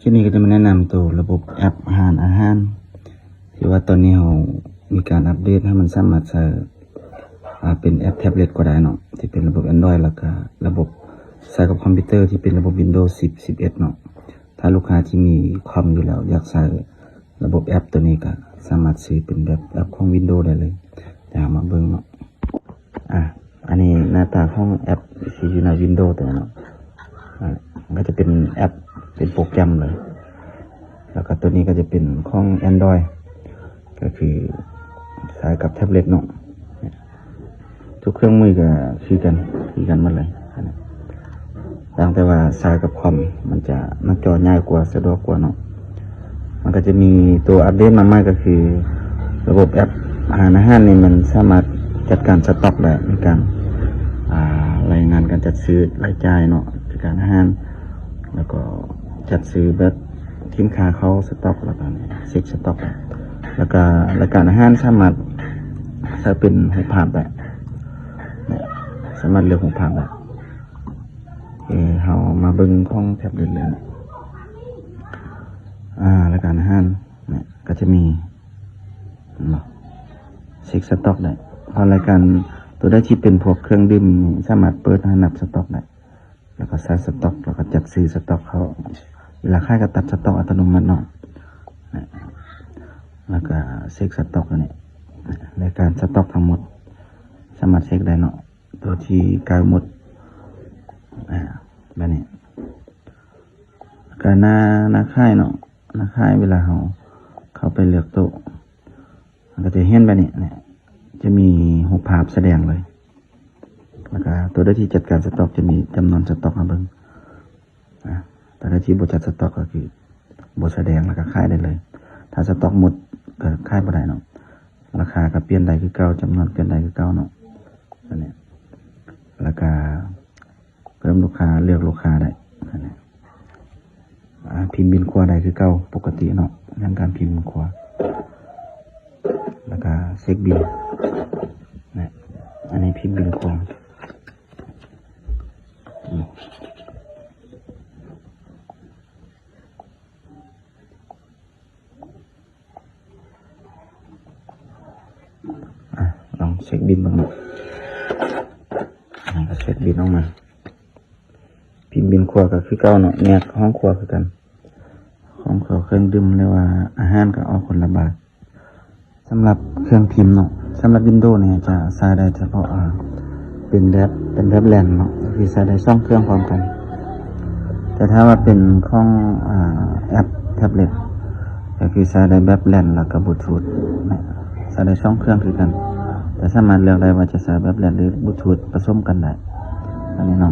ຄລິບນີ້ກໍຈະມາແນະນຳໂຕລະບົບແອັບຫານອາຫານ ທີ່ວ່າຕອນນີ້ເຮົາມີການອັບເດດໃຫ້ມັນສາມາດໃຊ້ ອ່າ ເປັນແອັບແທັບເລັດກໍໄດ້ເນາະ ທີ່ເປັນລະບົບ Android ແລ້ວກະລະບົບໃຊ້ກັບຄອມພິວເຕີທີ່ເປັນລະບົບ Windows ສິບ ສິບເອັດເນາະ. ຖ້າລູກຄ້າທີ່ມີຄອມຢູ່ແລ້ວ ຢາກໃຊ້ລະບົບແອັບໂຕນີ້ ກະສາມາດຊື້ເປັນແບບແອັບຂອງ Windows ໄດ້ເລີຍ. ດຽວເຮົາມາເບິ່ງເນາະ. ອ່າ ອັນນີ້ໜ້າຕາຂອງແອັບທີ່ຢູ່ໃນ Windows ຕົວເນາະ. ອ່າ ມັນກໍຈະເປັນແອັບ ເປັນໂປຣແກຣມເລີຍ. ແລ້ວກໍຕົວນີ້ກໍຈະເປັນຂອງ Android ກໍຄືໃຊ້ກັບແທັບເລັດເນາະ. ທຸກເຄື່ອງມືກໍຄືກັນ ຄືກັນໝົດເລີຍ. ຕ່າງແຕ່ວ່າໃຊ້ກັບຄອມ ມັນຈະ ໜ້າຈໍໃຫຍ່ກວ່າ ສະດວກກວ່າເນາະ. ມັນກໍຈະມີຕົວອັບເດດມາໃໝ່ ກໍຄືລະບົບແອັບຫານອາຫານນີ້ ມັນສາມາດຈັດການສະຕັອກໄດ້ ມີການ ອ່າ ລາຍງານການຈັດຊື້ລາຍຈ່າຍເນາະ ຈັດການອາຫານ ແລ້ວກໍຈັດຊື້ແບບສິນຄ້າເຂົ້າສະຕັອກ ແລ້ວກໍເຊັກສະຕັອກໄດ້. ແລ້ວກໍລາຍການອາຫານສາມາດໃຊ້ເປັນຮູບພາບໄດ້ ສາມາດເລືອກຮູບພາບໄດ້. ເອີ ເຮົາມາເບິ່ງຂອງແທັບເລັດເລີຍ. ອ່າ ລາຍການອາຫານ ນີ້ກໍຈະມີ ເຫັນບໍ່ ເຊັກສະຕັອກໄດ້. ເພາະລາຍການຕົວໃດທີ່ເປັນພວກເຄື່ອງດື່ມນີ້ ສາມາດເປີດໃຫ້ນັບສະຕັອກໄດ້ ແລ້ວກໍໃສ່ສະຕັອກ ແລ້ວກໍຈັດຊື້ສະຕັອກເຂົ້າ. ເວລາຂາຍກໍຕັດສະຕັອກອັດຕະໂນມັດເນາະ. ແລ້ວກໍເຊັກສະຕັອກອັນນີ້ ລາຍການສະຕັອກທັງໝົດ ສາມາດເຊັກໄດ້ເນາະ. ຕົວທີ່ໃກ້ໝົດ ອ່າ ແບບນີ້. ກະໜ້າ ໜ້າຂາຍເນາະ ໜ້າຂາຍ ເວລາເຮົາເຂົ້າໄປເລືອກໂຕະ ມັນກໍຈະເຫັນແບບນີ້ ຈະມີຮູບພາບສະແດງເລີຍ. ແລ້ວກະຕົວໃດທີ່ຈັດການສະຕັອກ ຈະມີຈຳນວນສະຕັອກໃຫ້ເບິ່ງ. ອາ ຕົວໃດທີ່ບໍ່ຈັດສະຕັອກ ກໍຄືບໍ່ສະແດງ ແລ້ວກໍຂາຍໄດ້ເລີຍ. ຖ້າສະຕັອກໝົດ ກໍຂາຍບໍ່ໄດ້ເນາະ. ລາຄາກໍປ່ຽນໄດ້ຄືເກົ່າ ຈຳນວນປ່ຽນໄດ້ຄືເກົ່າເນາະ. ອັນນີ້ ແລ້ວກໍເພີ່ມລູກຄ້າ ເລືອກລູກຄ້າໄດ້. ອັນນີ້ ອາ ພິມບິນຄົວໄດ້ຄືເກົ່າ ປົກກະຕິເນາະ ແມ່ນການພິມບິນຄົວ. ແລ້ວກໍເຊັກບິນນະ. ອັນນີ້ພິມບິນຄົວ. ອ່ະ ລອງເຊັກບິນເບິ່ງເນາະ. ອ່ະ ກໍເຊັກບິນອອກມາ. ພິມບິນຄົວກໍຄືເກົ່າເນາະ ແຍກຫ້ອງຄົວຄືກັນ. ຂອງເຂົ້າເຄື່ອງດື່ມ ຫຼືວ່າອາຫານກໍອອກຄົນລະບາດ. ສຳລັບເຄື່ອງພິມເນາະ ສຳລັບ Windows ນີ້ຈະໃຊ້ໄດ້ສະເພາະ ອ່າ ເປັນແບບ ເປັນແບບ LAN ເນາະ ກໍຄືໃຊ້ໄດ້ສອງເຄື່ອງພ້ອມກັນ. ແຕ່ຖ້າວ່າເປັນຂອງ ອ່າ ແອັບແທັບເລັດ ກໍຄືໃຊ້ໄດ້ແບບ LAN ແລ້ວກໍ Bluetooth ນະ ໃຊ້ໄດ້ສອງເຄື່ອງຄືກັນ ແຕ່ສາມາດເລືອກໄດ້ວ່າຈະໃຊ້ແບບ LAN ຫຼື Bluetooth ປະສົມກັນໄດ້. ອັນນີ້ເນາະ.